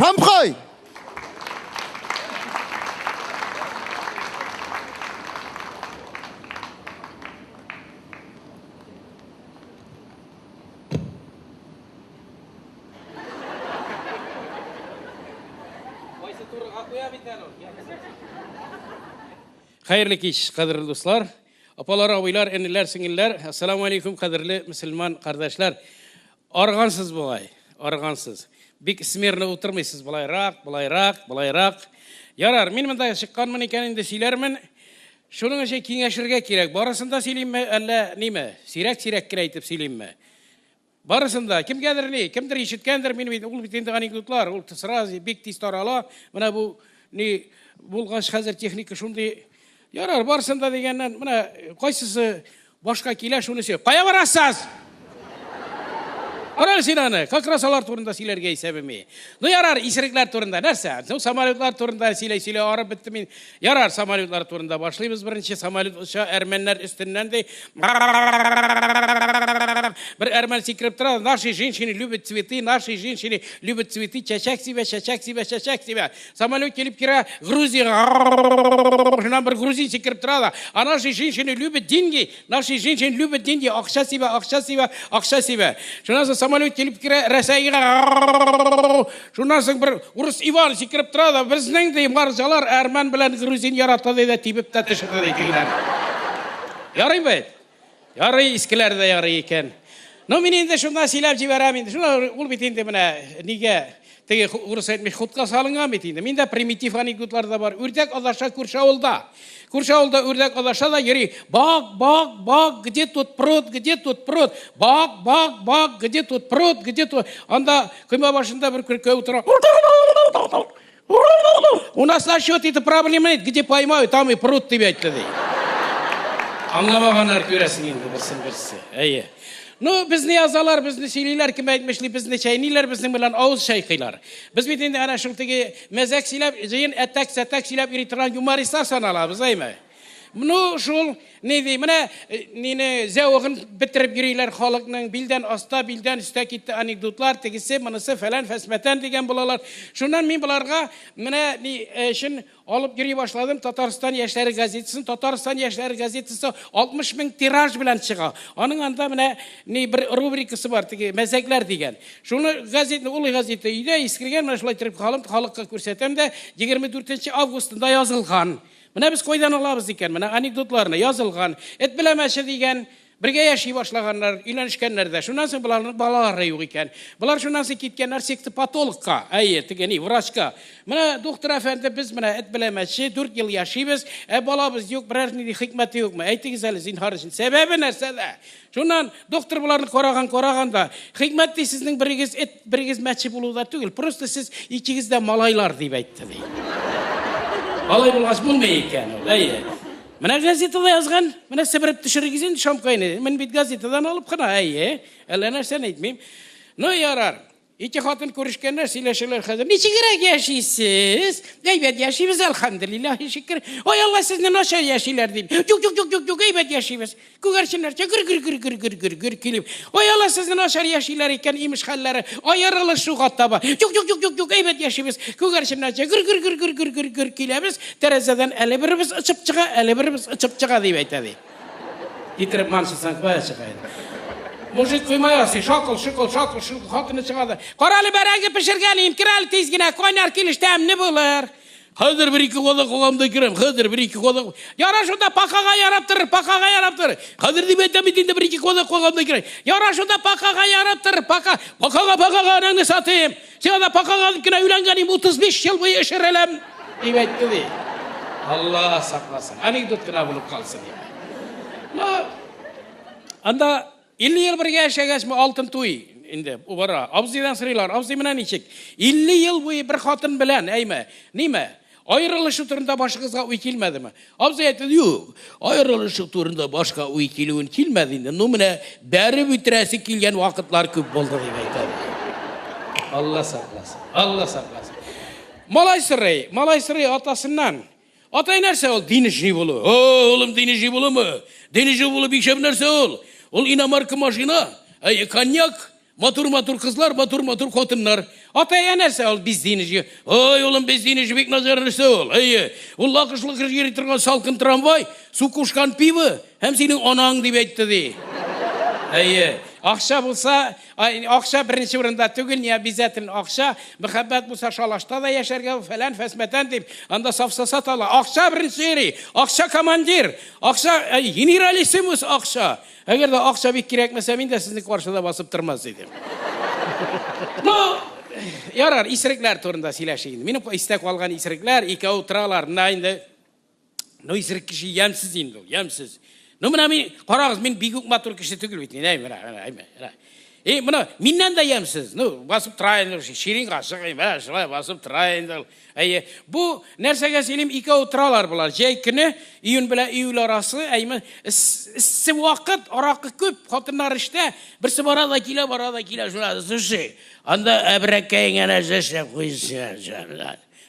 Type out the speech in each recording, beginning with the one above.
Шамкай! Хәерле кич, кадерле дуслар, апалар, абыйлар, энеләр, сеңелләр. Ассаламу алейкум, кадерле мөселман кардәшләр. Аргансыз болай, аргансыз. Бик смирно утырмыйсыз, болайрак, болайрак, болайрак. Ярар, мин монда чыкканмын икән инде сөйләрмен. Шуның өчен киңәшергә кирәк. Барысын да сөйлимме, әллә ниме? Сирәк-сирәк кенә әйтеп сөйлимме? Барысын да, кемгәдер ни, кемдер ишеткәндер, мин бит, ул бит инде анекдотлар, ул сразу бик тиз тарала. Менә бу ни булгач хәзер техника шундый. Ярар, барысын да дигәннән, менә кайсысы башка килә, шуны сөйләп. Кая барасыз? Кара син аны, как раз алар турында сөйләргә исәбем. Ну ярар, исерекләр турында нәрсә? Ну самолетлар турында сөйләй-сөйләй арып беттем мин. Ярар, самолетлар турында башлыйбыз беренче. Самолет оча әрмәннәр өстеннән ди. Бер әрмән сикереп тора. Наши женщины любят цветы, наши женщины любят цветы. Чәчәк сибә, чәчәк сибә, чәчәк сибә. Самолет килеп керә Грузиягә. Шуннан бер грузин сикереп тора да. А наши женщины любят деньги, наши женщины любят деньги. Акча сибә, акча сибә, акча сибә. Шуннан соң самолет килеп керә Рәсәйгә. Шуннан соң бер урыс Иван сикереп тора да, безнең ди марҗалар әрмән белән грузин ярата ди дә тибеп тә төшерде ди тегеләр. Ярый бит? Ярый, искеләр дә ярый икән. Ну, мин инде шуннан сөйләп җибәрәм инде. Шуна ул бит инде менә нигә теге урыс әйтмеш хутка салынган бит инде. Миндә примитив анекдотлар да бар. Үрдәк адаша күрше авылда. Күрше авылда үрдәк адаша да йөри. Бак, бак, бак, где тут пруд, где тут пруд? Бак, бак, бак, где тут пруд, где тут? Анда койма башында бер күркә утыра. У нас насчет это проблемы нет, где поймаю, там и пруд дип әйтте ди. Аңламаганнар күрәсең инде берсен берсе. Әйе. Ну, безне язалар, безне сөйлиләр, кем әйтмешли, безне чәйниләр, безнең белән авыз чайкыйлар. Без бит инде әнә шул теге мәзәк сөйләп, җыен әтәк-сәтәк сөйләп йөри торган юмористлар саналабыз, әйме? Ну, шул, ни ди, менә нине зәвыгын бетереп йөриләр халыкның, билдән аста, билдән өстә китте анекдотлар, тегесе, монысы, фәлән, фәсмәтән дигән булалар. Шуннан мин боларга менә ни өчен алып йөри башладым Татарстан яшьләре газетасын. Татарстан яшьләре газетасы 60 мең тираж белән чыга. Аның анда менә ни бер рубрикасы бар, теге мәзәкләр дигән. Шуны газетны, ул газета өйдә искергән, менә шулай итеп халыкка күрсәтәм дә, 24 августында язылган. Менә без кайдан алабыз икән, менә анекдотларны, язылган. Эт белән мәче дигән, бергә яши башлаганнар, өйләнешкәннәр дә. Шуннан соң боларның балалары юк икән. Болар шуннан соң киткәннәр сектопатологка, әйе, теге ни, врачка. Менә доктор әфәнде, без менә эт белән мәче, 4 ел яшибез, ә балабыз юк, берәр нинди хикмәте юкмы? Әйтегез әле, зинһар өчен, сәбәбе нәрсәдә? Шуннан доктор боларны караган караган да, хикмәт ди, сезнең берегез эт, берегез мәче булуда түгел, просто сез икегез дә малайлар дип әйтте ди. Алай булгач булмый икән ул, әйе. Менә газетада язган, менә себереп төшерегез инде шамкайны. Мин бит газетадан алып кына, әйе. Әллә нәрсәне әйтмим. Ну, ярар. Ике хатын күрешкәннәр, сөйләшәләр хәзер. Ничегрәк яшисез? Әйбәт яшибез, әлхәмдүлилләһи шөкер. Ой, Алла сезне начар яшиләр дип. Юк, юк, юк, юк, юк, әйбәт яшибез. Күгәрченнәрчә гөр гөр гөр гөр гөр гөр гөр килеп. Ой, Алла сезне начар яшиләр икән, имеш хәлләре. Аерылышуга таба. Юк, юк, юк, юк, юк, әйбәт яшибез. Күгәрченнәрчә гөр гөр гөр гөр гөр гөр гөр киләбез. Тәрәзәдән әле беребез очып чыга, әле беребез очып чыга дип әйтә ди. Китереп манчысаң кая чыга инде. Мужик койма ясый, шакыл, шыкыл, шакыл, шыкыл, хатыны чыга да. Карале бәрәңге пешергән идем, кер әле тиз генә, кайнар килеш тәмле булыр. Хәзер бер ике кадак алам да керәм, хәзер бер ике кадак. Яра шунда пакага ярап торыр, пакага ярап торыр. Хәзер дип әйтәм бит инде бер ике кадак куйган да керәм. Яра шунда пакага ярап торыр, пака, пакага, пакага анаңны сатыйм. Сиңа да пакага дип кенә өйләнгән идем, 35 ел буе эшереләм, дип әйтте ди. Алла сакласын. Анекдот кына булып калсын. Ну, анда 50 ел бергә яшәгәчме алтын туй инде бара. Абзыйдан сорыйлар, абзый менә ничек? 50 ел буе бер хатын белән, әйме, ниме? Аерылышу турында башыгызга уй килмәдеме? Абзый әйтте, юк, аерылышу турында башка уй килүен килмәде инде. Ну менә бәреп үтерәсе килгән вакытлар күп булды дип әйтә. Алла сакласын. Алла сакласын. Малай сорый, малай сорый атасыннан. Атай нәрсә ул денежный булу? О, улым денежный булумы? Денежный булу бик шәп нәрсә ул. Ул иномарка машина, әй, коньяк. Матур-матур кызлар, матур-матур хатыннар. Атай, ә нәрсә ул безденежье? Ой, улым, безденежье бик начар нәрсә ул. Әйе, ул лакыш-лыкыш йөри торган салкын трамвай, су кушкан пиво һәм синең анаң, дип әйтте, ди. Әйе, акча булса, акча беренче урында түгел, не обязательно акча, мәхәббәт булса, шалашта да яшәргә, фәлән, фәсмәтән дип, анда сафса сатала. Акча беренче йөри, акча командир, акча, генералиссимус акча. Әгәр дә акча бик кирәкмәсә, мин дә сезнең каршыда басып тормас идем. Ну, ярар, исерекләр турында сөйләшик инде. Минем истә калган исерекләр икәү утыралар. Менә инде, ну, исерек кеше ямьсез инде ул, ямьсез. Ну, менә мин, карагыз, мин бик үк матур кеше түгел бит. Менә, менә, менә, менә. И, менә миннән дә ямьсез. Ну, басып тора инде, ширин гашык, менә шулай басып тора инде ул. Әйе, бу нәрсәгә сөйлим, икәү торалар болар. Җәй көне, июнь белән июль арасы, әйме, эссе вакыт, аракы күп, хатыннар эштә, берсе бара да килә, бара да килә, шуна, слушай, анда әбрәкәең әнә эшләп куйсын.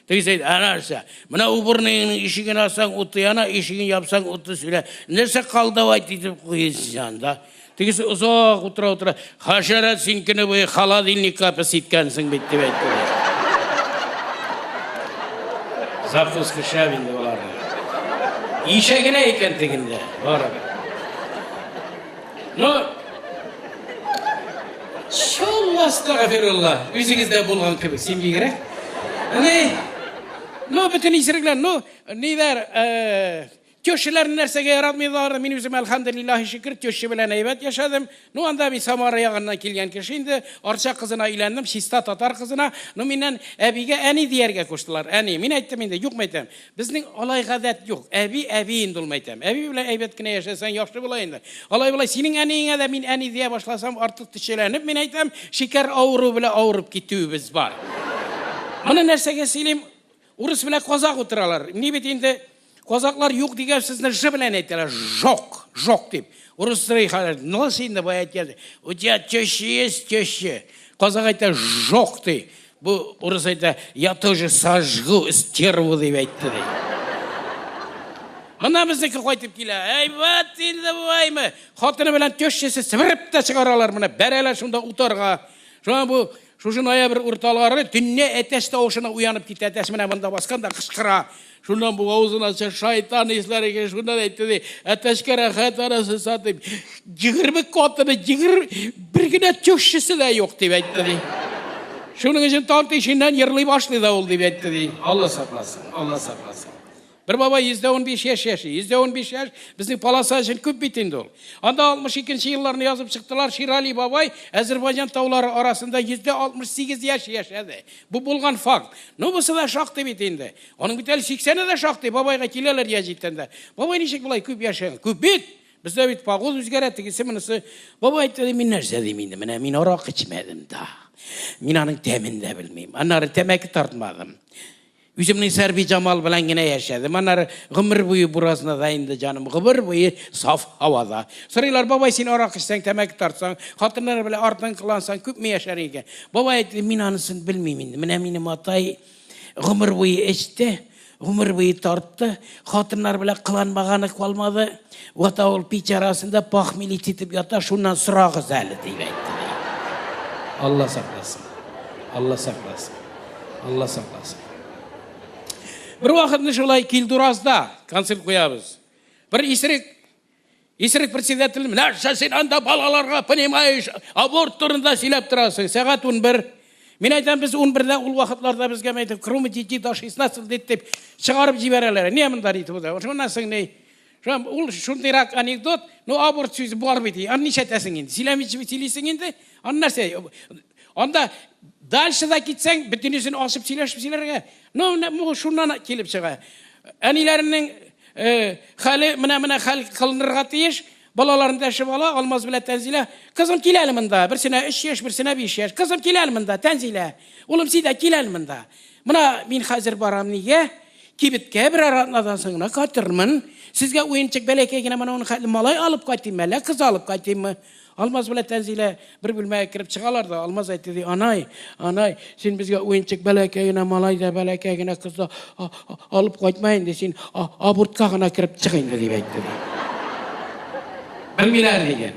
Тегесе әйтә, әнә нәрсә, менә уборныйның ишеген ачсаң, уты яна, ишеген япсаң, уты сүнә. Нәрсә колдовать итеп куйсын анда? Тегесе озак утыра-утыра, хәшәрәт, син көне буе холодильникка пес иткәнсең бит, дип әйтте. Закуска шәп инде боларның. Ишә генә икән тегендә, барыбер. Ну, Шалла, астагфирулла, үзегездә булган кебек, син бигрәк. Ни, ну, бөтен исерекләр, ну, ниләр, э, Тещаларны нәрсәгә яратмыйлар? Мин үзем, әлхәмдүлиллаһи шөкер, теща белән әйбәт яшәдем. Ну, анда мин Самара ягыннан килгән кеше инде. Арча кызына өйләндем, чиста татар кызына. Ну, миннән әбигә әни дияргә куштылар. Әни. Мин әйттем инде, юк, мәйтәм. Безнең алай гадәт юк. Әби, әби инде ул, мәйтәм. Әби белән әйбәт кенә яшәсәң, яхшы була инде. Алай болай, синең әниеңә дә мин әни дия башласам, артык төчеләнеп, мин әйтәм, шикәр авыруы белән авырып китүебез бар. Моны нәрсәгә сөйлим? Урыс белән казак утыралар. Ни бит инде казаклар юк дигән сүзне ж белән әйтәләр. Жок, жок дип. Урыс сорый хәзер, нос инде бу әйткән. У тебя теща есть, теща. Казак әйтә, жок ди. Бу урыс әйтә, я тоже сожгу стерву дип әйтте ди. Мына безнеке кайтып килә. Әйбәт инде бу әйме. Хатыны белән тещасы сибереп тә чыгаралар моны, бәрәләр шунда утарга. Шуңа бу Шушы ноябрь урталары төнлә әтәч тавышына уянып китә. Әтәч менә монда баскан да кычкыра. Шуннан бу авызын ача, шайтан исләре килә. Шуннан әйтте ди, әтәчкә рәхәт арасы сатып. 20 катыны, 20 бер генә тещасы да юк дип әйтте ди. Шуның өчен таң тишеннән ерлый башлый да ул дип әйтте ди. Алла сакласын, Алла сакласын. Бер бабай 115 яшь яши. 115 яшь безнең полоса өчен күп бит инде ул. Анда 62 нче елларны язып чыктылар, Ширали бабай Әзербайҗан таулары арасында 168 яшь яшәде. Бу булган факт. Ну, бусы да шактый бит инде. Аның бит әле 80-е дә шактый, бабайга киләләр яшь җиткәндә. Бабай ничек болай күп яшәгән? Күп бит! Бездә бит погон үзгәрә, тегесе монысы. Бабай әйтте, мин нәрсә дим инде, менә мин аракы эчмәдем да. Мин аның тәмен дә белмим. Аннары тәмәке тартмадым. Үземнең Сәрбиҗамал белән генә яшәдем. Аннары гомер буе буразнада инде, җаным, гомер буе саф һавада. Сорыйлар, бабай, син аракы эчсәң, тәмәке тартсаң, хатыннар белән артың кылансаң, күпме яшәр икән? Бабай әйтте, мин анысын белмим инде. Менә минем атай гомер буе эчте, гомер буе тартты, хатыннар белән кыланмаганы калмады. Вот ул пич арасында похмелить итеп ята, шуннан сорагыз әле, дип әйтте. Алла сакласын. Алла сакласын. Алла сакласын. Бер вакытны шулай Килдуразда концерт куябыз. Бер исерек исерек председатель, менә син анда балаларга, понимаешь, аборт турында сөйләп торасың. Сәгать 11. Мин әйтәм, без 11-дә ул вакытларда безгә әйтеп, кроме детей до 16 лет дип чыгарып җибәрәләр. Не монда дип. Шуннан соң ни? Шуннан ул шундыйрак анекдот, ну аборт сүзе бар бит. Аны нишләтәсең инде? Сөйләмичә сөйлисең инде. Аны нәрсә? Анда дальше да китсәң, бөтенесен ачып сөйләшеп сөйләргә. Ну, менә шуннан килеп чыга. Әниләренең э, хәле менә-менә хәл кылынырга тиеш. Балаларын дәшеп ала, Алмаз белән Тәнзилә. Кызым, кил әле монда. Берсенә 3 яшь, берсенә 5 яшь. Кызым, кил әле монда, Тәнзилә. Улым, син дә кил әле монда. Менә мин хәзер барам нигә? Кибеткә берәр атнадан соң гына кайтырмын. Сезгә уенчык бәләкәй генә менә моның хәтле малай алып кайтыйммы, әллә кыз алып кайтыйммы? Алмаз белән Тәнзилә бер бүлмәгә кереп чыгалар да, Алмаз әйтте ди, анай, анай, син безгә уенчык бәләкәй генә малай да, бәләкәй генә кыз да алып кайтма инде, син абортка гына кереп чык инде, дип әйтте ди. Белмиләр диген.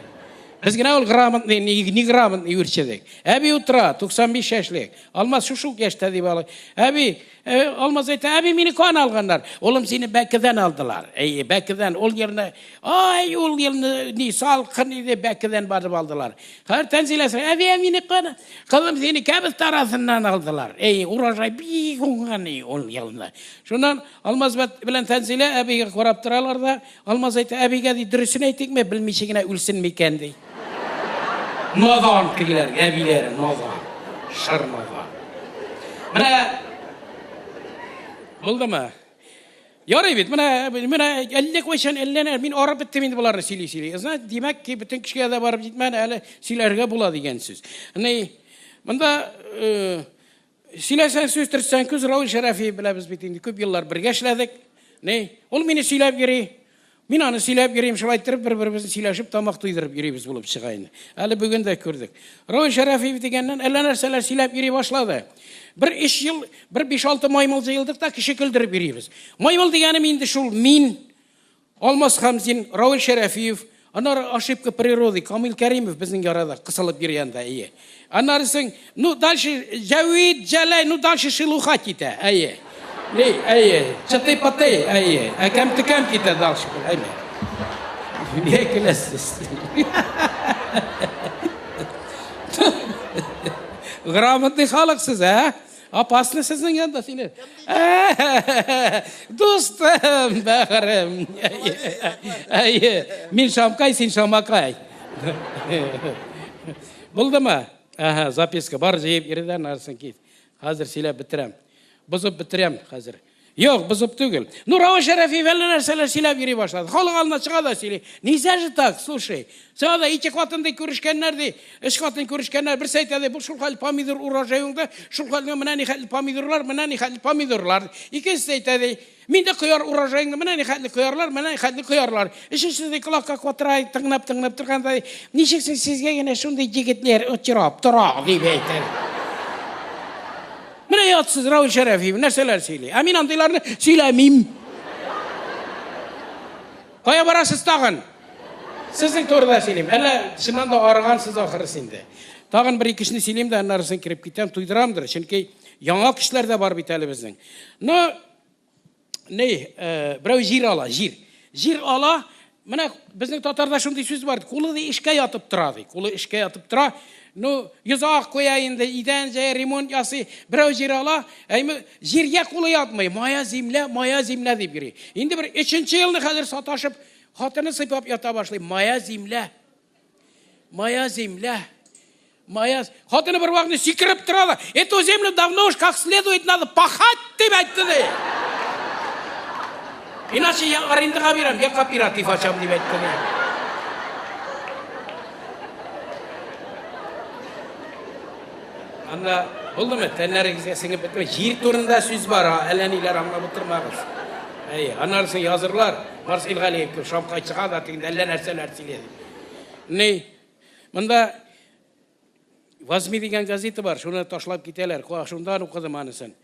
Без генә ул грамотный, неграмотный үрчедек. Әби утыра, 95 яшьлек. Алмаз шушы ук яшьтә дип алай. Әби, э, Алмаз әйтә, әби мине кан алганнар. Улым сине Бәкедән алдылар. Әйе, Бәкедән. Ул елны, ай, ул елны ни салкын иде, Бәкедән барып алдылар. Хәзер Тәнзилә сорый, әби, ә мине кан? Кызым сине Кәбес тарасыннан алдылар. Әйе, урожай бик уңган ул елны. Шуннан Алмаз белән Тәнзилә әбигә карап торалар да, Алмаз әйтә, әбигә ди, дөресен әйтикме, белмичә генә үлсен микән ди. Надан тегеләр, әбиләре надан. Шыр надан. Менә булдымы? Ярый бит, менә менә әллә кайчан әллә нәр, мин арып беттем инде боларны сөйли-сөйли. Знаете, димәк ки, бөтен кешегә дә барып җитмәде, әле сөйләргә була дигән сүз. Ни, монда э, Сөйләсәң сүз, төртсәң күз, Равил Шәрәфиев беләбез бит инде, күп еллар бергә эшләдек. Ни, ул мине сөйләп йөри, мин аны сөйләп йөрим, шулай иттереп бер-беребезне сөйләшеп тамак туйдырып йөрибез булып чыга инде. Әле бүген дә күрдек. Равил Шәрәфиев дигәннән әллә нәрсәләр сөйләп йөри башлады. Бер өч ел, бер биш-алты маймыл җыелдык та кеше көлдереп йөрибез. Маймыл дигәнем инде шул мин, Алмаз Хамзин, Равил Шәрәфиев, аннары Ошибка природы, Камил Кәримов безнең ярада кысылып йөри анда, әйе. Аннары соң, ну, дальше Җәвит, Җәләй, ну, дальше шелуха китә, әйе. Ни, әйе, чытый-пытый, әйе, әкәм-төкәм китә дальше, әйе. Нигә көләсез? Грамотный халык сез, ә? Опасно сезнең янда сине. Дустым, бәгырем. Әйе, мин Шамкай, син Шамакай. Булдымы? Әһә, записка бар, җыеп йөрдән арсын кит. Хәзер сөйләп бетерәм. Бозып бетерәм хәзер. Юк, бозып түгел. Ну, Рава Шәрәфиев әллә нәрсәләр сөйләп йөри башлады. Халык алдына чыга да сөйли. Нельзя же так, слушай. Чыга да ике хатын ди күрешкәннәр ди. Өч хатын күрешкәннәр. Берсе әйтә ди, бу шул хәл помидор урожай уңды, шул хәлгә менә ни хәтле помидорлар, менә ни хәтле помидорлар. Икенчесе әйтә ди, мин дә кыяр урожай уңды, менә ни хәтле кыярлар, менә ни хәтле кыярлар. Өченчесе ди, колакка катыра, тыңлап-тыңлап торганда, ничек соң сезгә генә шундый егетләр очрап тора, дип әйтә. Менә ятсыз Равил Шәрәфиев нәрсәләр сөйли. Ә мин андыйларны сөйләмим. Кая барасыз тагын? Сезнең турыда сөйлим. Әллә чыннан да арыгансыз ахырысы инде. Тагын бер ике кешене сөйлим дә, аннарысын кереп китәм, туйдырамдыр. Чөнки яңа кешеләр дә бар бит әле безнең. Но ни, э, берәү җир ала, җир. Җир ала, менә безнең татарда шундый сүз бар, кулы ди эшкә ятып тора ди. Кулы эшкә ятып тора. Ну, йозак куя инде, идән җәя, ремонт ясый. Берәү җир ала, әйме, җиргә кулы ятмый. Моя земля, моя земля дип йөри. Инде бер өченче елны хәзер саташып, хатыны сыйпап ята башлый. Моя земля. Моя земля. Моя... Хатыны бер вакытны сикереп тора да, эту землю давно уж как следует надо пахать, дип әйтте ди. Иначе я арендага бирәм, я кооператив ачам, дип әйтте ди. Анда булдымы? Тәннәрегезгә сеңеп бетми. Җир турында сүз бара, әллә ниләр аңлап утырмагыз. Әйе, аннары язырлар. Марс Илгалиев шамкай чыга да тегендә әллә нәрсәләр сөйли. Ни? Монда Возьми дигән газета бар, шуны ташлап китәләр. Шундан укыдым анысын.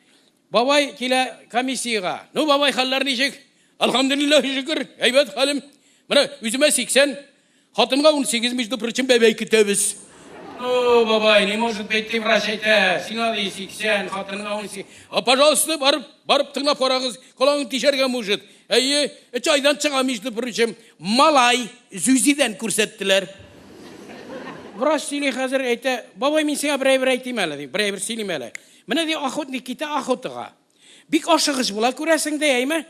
Бабай килә комиссиягә. Ну, бабай, хәлләр ничек? Альхамдулиллаһ, шөкер, әйбәт хәлем. Менә үземә 80, хатынга 18, между прочим, бәбәй көтәбез. Ну, бабай, не может быть, ты врач әйтә. Сиңа ди 80, хатынга 18. А, пожалуйста, барып, барып тыңлап карагыз, колагың тишәргә может. Әйе, өч айдан чыга, между прочим. Малай, Зюзидән күрсәттеләр. Врач сөйли хәзер, әйтә, бабай, мин сиңа бер әйбер әйтим әле, ди, бер әйбер сөйлим әле. Менә ди, охотник китә охотага. Бик ашыгыч була, күрәсең ди, әйме?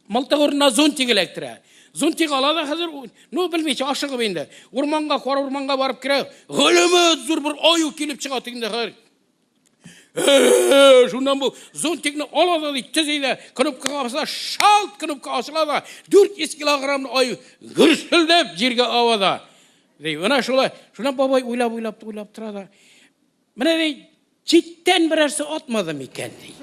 Мылтык урынына зонтик эләктерә. Зонтик ала да хәзер, ну, белмичә, ашыгып инде. Урманга, кара урманга барып керә. Галәмәт зур бер аю килеп чыга тегендә хәзер. Шуннан бу зонтикны ала да ди, төзи дә, кнопкага баса, шалт кнопка ачыла да, 400 килограммлы аю гөрселдәп җиргә ава да. Ди, менә шулай. Шуннан бабай уйлап-уйлап уйлап тора да. Менә ди, читтән берәрсе атмады микән ди.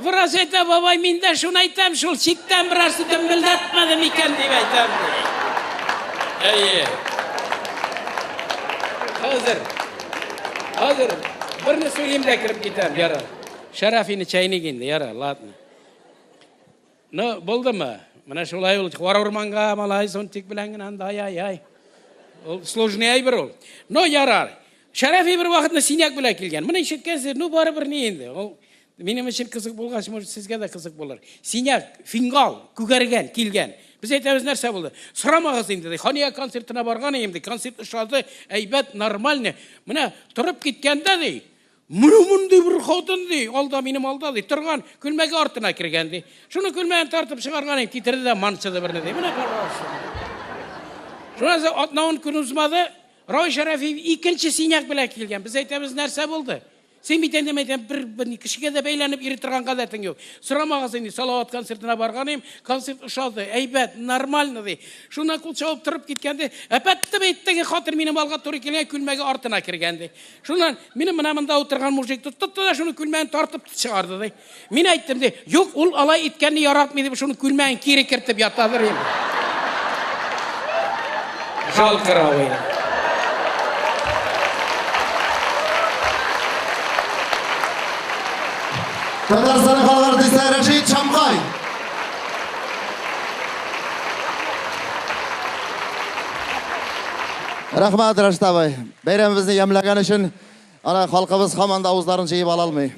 Врач әйтә, бабай, мин дә шуны әйтәм, шул читтән берәрсе дөмбелдәтмәде микән дип әйтәм. Әйе. Хәзер. Хәзер берне сөйлим дә кереп китәм, яра. Шәрәфине чәйник инде, яра, ладно. Ну, булдымы? Менә шулай ул, кара урманга, малай, зонтик белән генә анда, ай-ай-ай. Ул сложный әйбер ул. Но ярар. Шәрәфи бер вакытны синяк белән килгән. Моны ишеткәнсез, ну барыбер ни инде. Ул минем өчен кызык булгач, может, сезгә дә кызык булыр. Синяк, фингал, күгәргән, килгән. Без әйтәбез, нәрсә булды? Сорамагыз инде, ди. Хания концертына барган идем, ди. Концерт ошады, әйбәт, нормально. Менә торып киткәндә, ди, Менә мондый бер хатын, ди, алда, минем алда, ди, торган, күлмәге артына кергән, ди. Шуны күлмәген тартып чыгарган инде, китерде дә манчыды берне, ди. Менә, пожалуйста. Шуннан соң атна-ун көн узмады, Равил Шәрәфиев икенче синяк белән килгән. Без әйтәбез, нәрсә булды? Син бит инде, әйтәм, бер, бер кешегә дә бәйләнеп йөри торган гадәтең юк. Сорамагыз инде, Салават концертына барган идем, концерт ошады, әйбәт, нормально, ди. Шуннан кул чабып торып киткән, ди. Әпәтте бит теге хатын минем алга туры килгән күлмәге артына кергән, ди. Шуннан минем менә монда утырган мужик тотты да шуны күлмәген тартып чыгарды ди. Мин әйттем ди, юк, ул алай иткәнне яратмый дип шуны күлмәген кире кертеп ятадыр инде. Жалко Равилне. Татарстан халык артисты Рәшит Шамкай. Рәхмәт, Рәшит абый. Бәйрәмебезне ямьләгән өчен, ана халкыбыз һаман да авызларын җыеп ала алмый.